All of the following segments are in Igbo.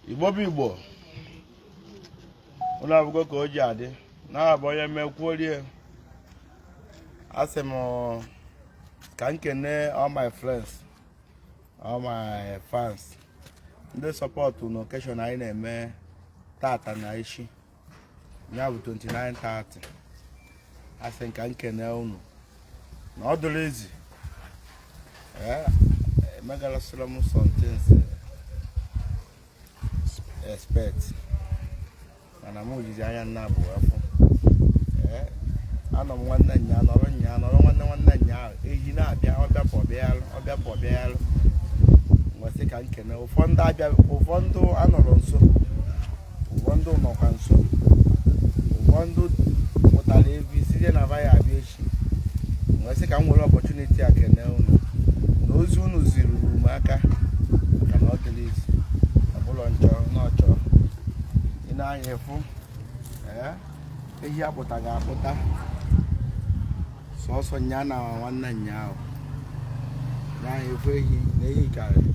Igbo bụ Igbo, ụlọ akwụkwọ ka o ji adị na-abụ onye mekwuo rie. Asị m ka m kene all my friends, all my fans, ndị support na occasion anyị na-eme tata na echi ya bụ 29:30. Asị m ka m kene unu na ọ dụrụ ezi. Ee, emegalasịrị m some things expect, mana m jizi anya nna bụ afọ. Ee, anọ m nwanne nya nọrọ nya nọrọ nwanne nwanne nya ahụ ehi na-abịa ọbịa pọbịalụ ọbịa pọbịalụ nwesị ka nkene ụfọdụ abịa, ụfọdụ anọrọ nso, ụfọdụ nọkwa nso, ụfọdụ pụtara ebi site na vaya abịa echi. Nwesị ka m nwere opportunity a kene unu na ozi unu ziruru m aka, maka na ọ dịrị izi ọbụla nchọ n'ọchọ ị na-anya efu. Ee, ehi akpụtaghị akpụta sọsọ nya na nwanne nya ahụ na-anya efu ehi na ehi karịrị,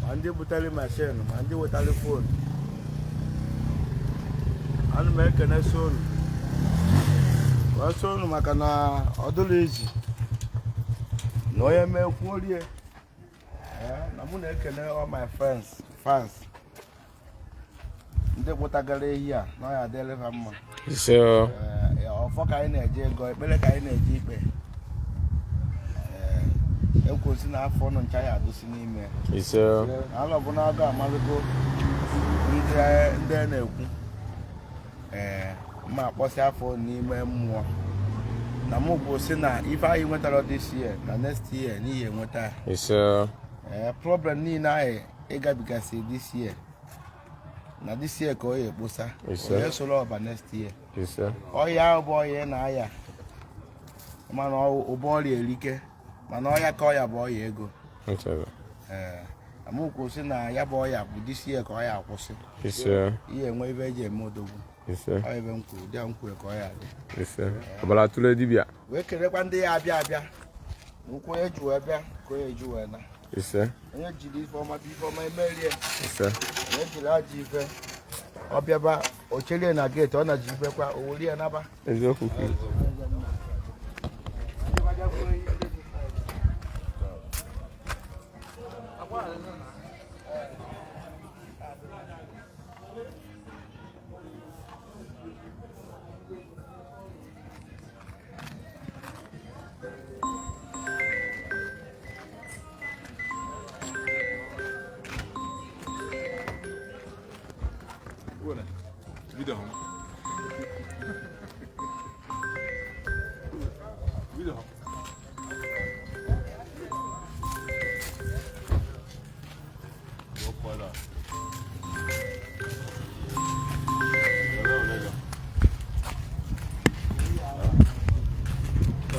ma ndị butere machine ma ndị wetara phone. Ana m ekene sonu wee sonu maka na ọ dịrị izi na onye mekwuo rie. Ee, na mụ na-ekene all my friends, fans, ndị kpụtagara ehi a na ọ ya adịrị ha mma. Ise o. Ee, ọfọ ka anyị na-eje ego, ekpere ka anyị na-eje ikpe. Ee, ekwosi na afọ nụ ncha ya adụsi n'ime. Ise o. Alọbụ n'agụ amalụgo ndị ndị na-ekwu. Ee, mma akpọsị afọ n'ime mmụọ na mụ bụ si na ife anyị nwetara this year na next year n'ihi enweta ya. Ise o. Ee, problem niile anyị ịgabigasị this year na this year ka ọ ya ekposa. Ise. Onye soro ọba next year. Ise. Ọya ahụ bụ ọya ị na-aya, mana ụba ọrịa erike, mana ọya ka ọya bụ ọya ego. Nchebe. Ee, amụkwu sị na ya bụ ọya bụ this year ka ọya akwụsị. Ise o. Ihe enwe ibe eji eme odogwu. Ise. Ọ ebe m kwuru dị m kwuru ka ọya dị. Ise. Ọbara tụle dibịa. Wee kelekwa ndị ya abịa abịa na ụkwụ onye ji wee bịa ka onye ji wee na. Ise. Onye jiri ife ọma bụ ife ọma emerie. Ise. Onye jiri ajọ ife ọ bịaba o cherie na gate, ọ na ji ifekwa o werie naba. Eziokwu kwuru. Video. Video.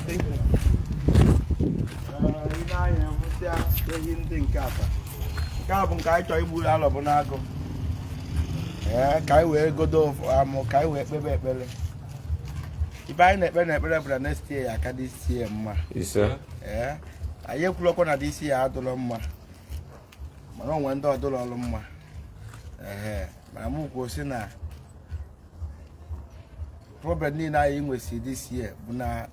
Ee, ị na-anya hụsịa ehi ndị nke ata nke a bụ nke anyị chọrọ igburu alọbụ n'agụ. Ee, ka anyị wee godo amụ ka anyị wee kpebe ekpere. Ife anyị na-ekpe na ekpere bụ na next year ya aka this year mma. Ise. Ee, anyị ekwulọkwa na this year adụrọ mma, mana onwe ndị ọdụrọ ọrụ mma. Ee, mana mụ kwuo sị na problem niile anyị nwesi this year bụ na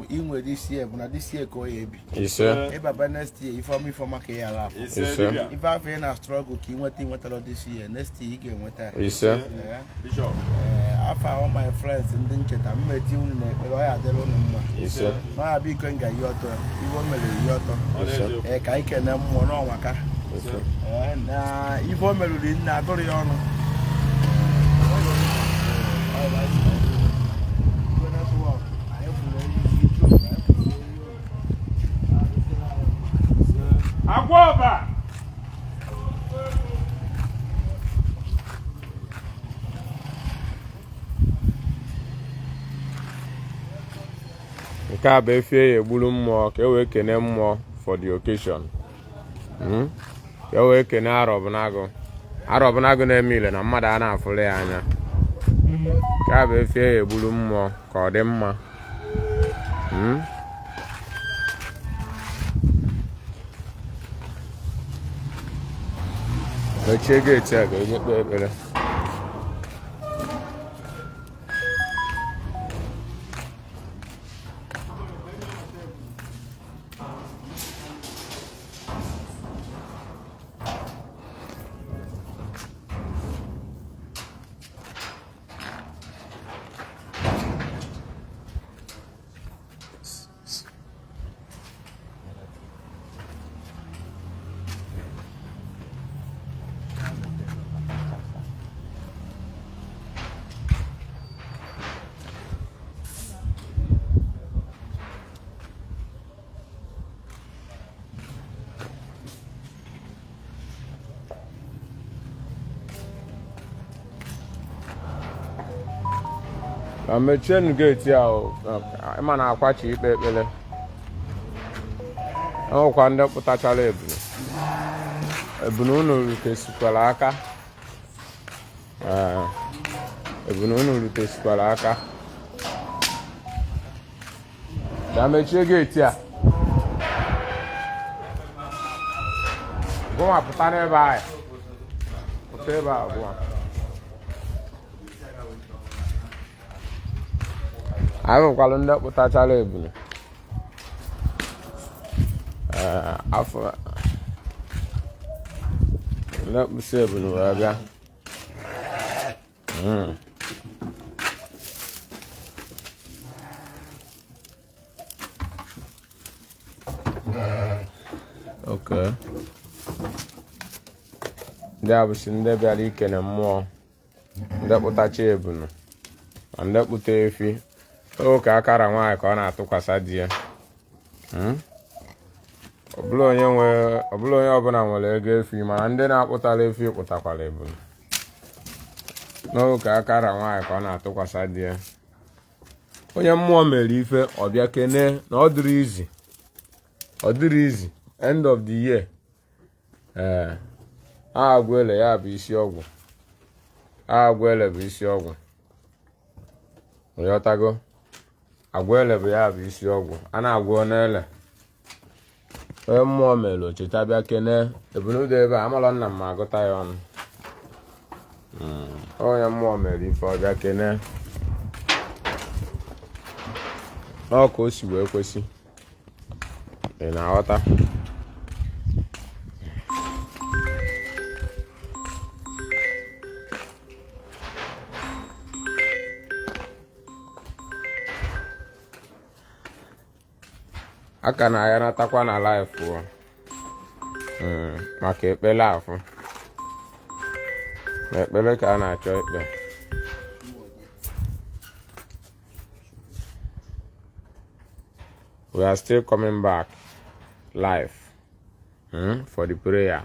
inwe this year bụ na this year ka ọ ya ebi. Ise. Ịbaba next year, ifeọma ifeọma ka ị ghara afọ. Ise. Ise. Dibịa. Ife afọ ị na struggle ka ị nweta ịnwetara this year, next year ị ga-enweta ya. Ise. Ee, Bishop. ee, afa all my friends ndị ncheta mmeti unu na ekpere ọ ya adịrị unu mma. Ise. Na ọ ya bụ iko nga ihe ọtọ iwe o mere ihe ọtọ. Ọ na-eziokwu. Ee, ka anyị kene mmụọ n'ọnwa ka. Ise. Ee, na ife o meriri nne agụrụ ya ọnụ. Agwa ọba. Nke a bụ efi e egburu mmụọ ka e wee kene mmụọ for the occasion. Ka e wee kene Arọbụnagụ. Arọbụnagụ na-eme ile na mmadụ a na-afụrụ ya anya. Nke a bụ efi e egburu mmụọ ka ọ dị mma. Mechie geeti a ka eje kpee ekpere. Na mechienụ geeti a o, ịma na akwachi ikpe ekpere. Enwekwa ndị pụtachara ebunu. Ebunu unu rutesikwara aka. Ee, ebunu unu rutesikwara aka. Bịa mechie geeti a. Gụnwa pụta n'ebe ahụ. Pụta ebe a gụnwa. Anyị nwekwara ndị kpụtachara ebunu. Ee, afọ ndị kpụsị ebunu wee bịa. Okay. Ndị a bụsị ndị bịara ikene mmụọ, ndị kpụtacha ebunu ma ndị kpụta efi. Oke akara nwaanyị ka ọ na-atụkwasị di ya. Ọ bụla onye nwe, ọ bụla onye ọbụla nwere ego efi, mana ndị na-akpụtara efi kpụtakwara ebunu. N'oge akara nwaanyị ka ọ na-atụkwasị di ya. Onye mmụọ mere ife ọ bịa kene na ọ dịrị izi. Ọ dịrị izi end of the year. Ee, agwele ya bụ isi ọgwụ. Agwele bụ isi ọgwụ. Ịghọtago? Agwele bụ ya bụ isi ọgwụ. A na-agwọ n'ele. Onye mmụọ mere ocheta bịa kene ebunu dị ebe a, amalọ nna m ma agụta ya ọnụ. Onye mmụọ mere ife ọ bịa kene. Ọ ka o si wee kwesị. Ị na-aghọta? A ka na-ayanatakwa na life o. Maka ekpere afụ. Na ekpere ka a na-achọ ikpe. We are still coming back live for the prayer.